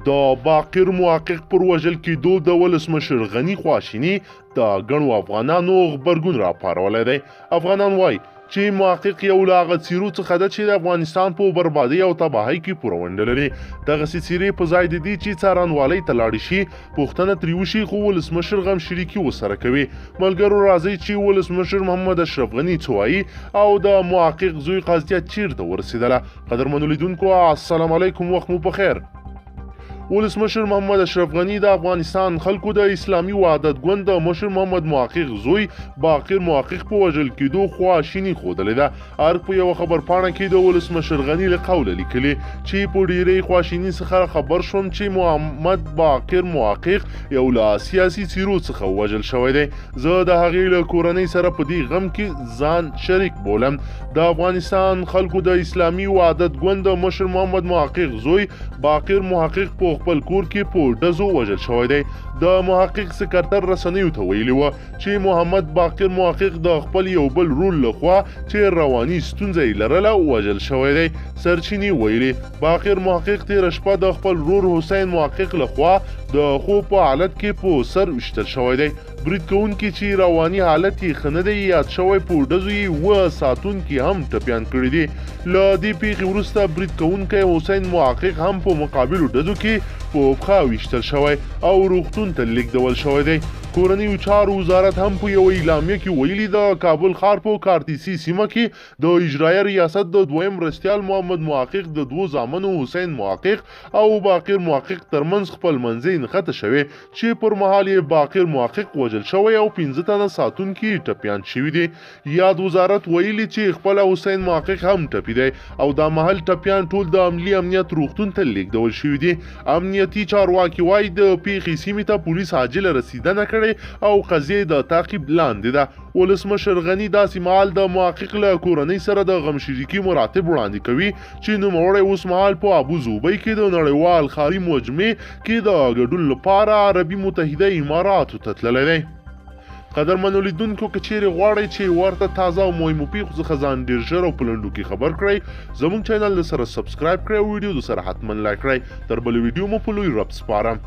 د باقر محقق پر وژل کېدو د ولسمشر غني خواشیني د ګڼو افغانانو غبرګون راپارولی دی. افغانان وایي چې محقق یو له هغه څیرو څخه ده چې د افغانستان په بربادۍ او تباهۍ کې پوره ونډه لري. دغسې څیرې په ځای د دې چې څارنوالۍ ته لاړې شي، پوښتنه ترې وشي، خو ولسمشر غمشریکي ورسره کوي. ملګرو راځئ چې ولسمشر محمد اشرف غني څه وایي او د محقق زوی قضیه چیرته ورسېدله. قدرمنو لیدونکو السلام علیکم، وخت مو پخیر. ولسمشر محمد اشرف غني د افغانستان خلکو د اسلامي وحدت ګوند د مشر محمد محقق زوی باقر محقق په وژل کېدو خواشیني ښودلې ده. ارګ په یوه خبرپاڼه کې د ولسمشر غني له قوله لیکلي چې په ډېرې خواشیني څخه خبر شوم چې محمد باقر محقق یو له سیاسي څیرو څخه وژل شوی دی. زه د هغې له کورنۍ سره په دې غم کې ځان شریک بولم. د افغانستان خلکو د اسلامي وحدت ګوند د مشر محمد محقق زوی باقر محقق په خپل کور کې په ډزو وژل شوی دی. د محقق سکرتر رسنیو ته ویلي وه چې محمد باقر محقق د خپل یو بل رول لخوا چې رواني ستونزه یې لرله وژل شوی دی. سرچینې ویلي باقر محقق تېره شپه د خپل ورور حسین محقق لخوا د خوب په حالت کې په سر ویشتل شوی دی. برید کوونکي چې رواني حالت یې ښه نه دی یاد شوی، په ډزو یې 7 ساتونکي هم ټپیان کړي دي. له دې پیښې وروسته برید کوونکی حسین محقق هم په مقابلو ډزو کې په پښه ویشتل شوی او روغتون ته لیږدول شوی دی. کورنیو چارو وزارت هم په یوه اعلامیه کې ویلي د کابل ښار په کارتیسي سیمه کې د اجرایه ریاست د دویم مرستیال محمد محقق د دوو زامنو حسین محقق او باقر محقق ترمنځ خپلمنځي نښته شوې چې پر مهال یې باقر محقق وژل شوی او 5 تنه ساتونکي ټپیان شوي دي. یاد وزارت ویلي چې خپله حسین محقق هم ټپي دی او دا مهال ټپیان ټول د ملي امنیت روغتون ته لیږدول شوي دي. امنیتي چارواکي وایي د پیښې سیمې ته پولیس عاجله رسیدنه کړې او قضیه د تعقیب لاندې ده. ولسمشر غني داسې مهال د محقق له کورنۍ سره د غمشریکي مراتب وړاندې کوي چې نوموړی اوس مهال په ابو ظبي کې د نړیوال ښاري مجمع کې د ګډون لپاره عربي متحده اماراتو ته تللی دی. قدرمنو لیدونکو که چیرې غواړئ چې ورته تازه او مهمو پیښو څخه ځان ډېر ژر او په لنډو کې خبر کړئ، زموږ چینل د سره subscribe کړئ او ویډیو د سره حتما like کړئ. تر بلې ویډیو مو په لوی رب سپارم.